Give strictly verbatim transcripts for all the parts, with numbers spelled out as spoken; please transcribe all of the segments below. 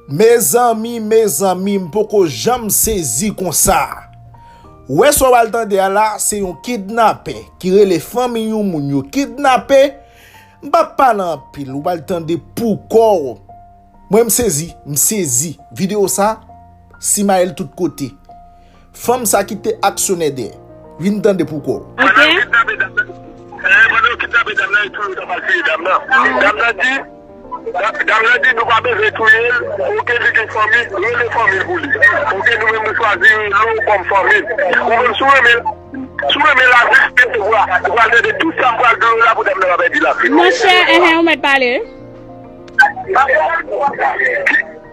Mezanmi, mezanmi, m poko janm sezi konsa. Ou wè sa w al tande a la, se yon kidnapè ki rele fanmi yon moun yo kidnape. M p ap pale anpil, ou al tande pou kò w. Mwen m sezi, m sezi. Videyo sa, simaye l tout kote. Fanm sa ki te aksyonè dèyè. Vin tande pou kò w. Ok. Pandan yo kidnape dam nan, eh, pandan yo kidnape dam nan, yo touye l, yo t ap al tiye dam nan. Dam nan di, dam, dam nan di, nou pa bezwen touye l, ok, li gen fanmi, rele fanmi l pou li. Ok, nou menm nou chwazi rele w kòm fanmi l. Ou menm, si w renmen, si w renmen lavi, ou pral, ou pral tande tout sa m pral di w la pou dam nan pa pèdi lavi l. Monchè, enhen, ou mèt pale.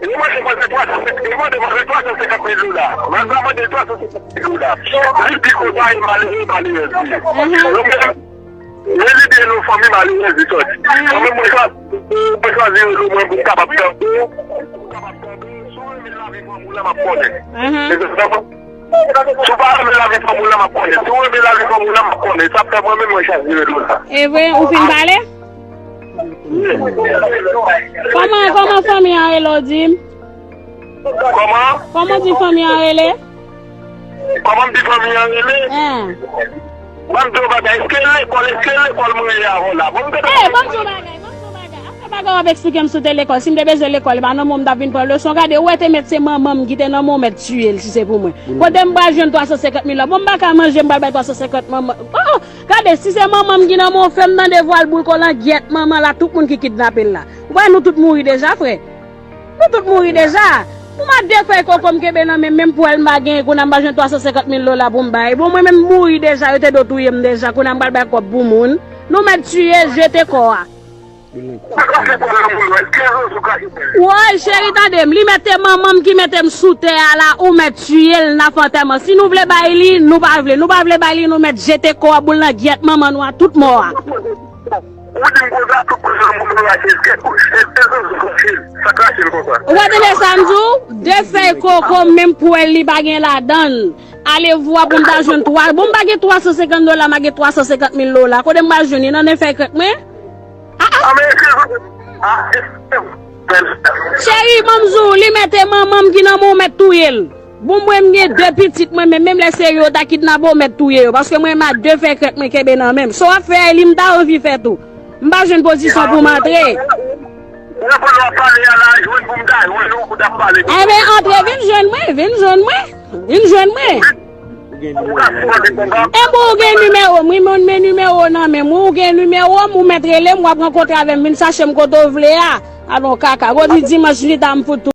Yo mande manzè twa san senkant, yo mande manzè twa san senkant mil dola. Manzè a mande twa san senkant mil dola. Li di konsa, e malere, malerèz li ye. Mhm. Yo mèt, men li di nou fanmi malerèz li sòti. Mhm. Mwen menm, mwen chwazi, mwen chwazi rele w mwen pou m kapab tankou, pou m kapab tankou, si w renmen lavi fanm ou la, m ap konnen. Mhm. Se sa. Si w pa renmen lavi fanm ou la, m ap konnen. Si w renmen lavi fanm ou la, m ap konnen. Sa fè mwen menm mwen chwazi rele w la. E vre, ou fin pale? Kòman, kòman fanmi an rele w di m? Kòman? Kòman w di fanmi an rele? Kòman m di fanmi an rele? Hein. Ban m di w bagay, èske lekòl, èske lekòl mwen ye avè w la? Bon, m te... Eh, ban m di w bagay, ban m di w bagay. Afè bagay w ap eksplike m sou te lekòl. Si m te bezwen lekòl, e pa nan men w m t ap vin pran leson. Gade, ou wè te mèt se manman m ki te nan men w, mèt tiye l si se pou mwen. Kote m pral jwenn twa san senkant mil la? Bon, m pa ka manje, m pral bay twa san senkant manman. Oh, gade, si se manman m ki nan men w, fè m tande vwa l boul kolangyèt manman la, tout moun ki kidnape l la. Ou wè nou tout mouri deja, frè. Nou tout mouri deja. Pou m a de fèy koko m kenbe nan men m, menm pwèl m pa genyen, kounye a m pa jwenn twa san senkant mil dola pou m bay. Bon, mwen menm m mouri deja, yo te dwe touye m deja, kounye a m pral bay kòb pou moun. Nou mèt tiye, jete kò a. Woy, cheri, tande m. Li mèt se manman m ki mete m sou tè a la, ou mèt tiye l, n a fè antèman. Si nou vle bay li, nou pa vle. Nou pa vle bay li, nou mèt jete kò a, boul nan gyèt manman nou a, tout mò a. Ou di m konsa, tout kote moun yo rache l, kèk kou, e, e, e, rache l, sa k rache l konsa. Ou pa tande sa m di w? De fèy koko, menm pwèl li pa gen ladan l. Ale vwa pou m ta jwenn twa, bon, m pa gen twa san senkant dola, m a gen twa san senkant mil dola. Kote m pral jwenn li? Nan nen fèy krèk mwen? Ah, ah. Ah, men, ah, eh, eh, bèl. Cheri, ban m di w, li mèt se manman m ki nan men w, mèt touye l. Bon, mwen, m gen de pitit mwen menm, menm lè se yo ta kidnape w, mèt touye yo, paske mwen, m a de fèy krèk mwen kenbe nan men m. Sa w ap fè a, e li m ta anvi fè tou. M pa jwenn pozisyon pou m antre. Ou konn w ap pale a la, jwenn pou m ta jwenn ou, pou t ap pale. Enben, antre, vin jwenn mwen, vin jwenn mwen, vin jwenn mwen. Ou ka sipòte konba. Enben, ou gen nimewo m, wi, men, men nimewo nan men m, wi, ou gen nimewo m, ou mèt rele m, w ap rankontre avè m, vin chache m kote w vle a. Alon kaka, gwo di dimanch, li ta m fout tou.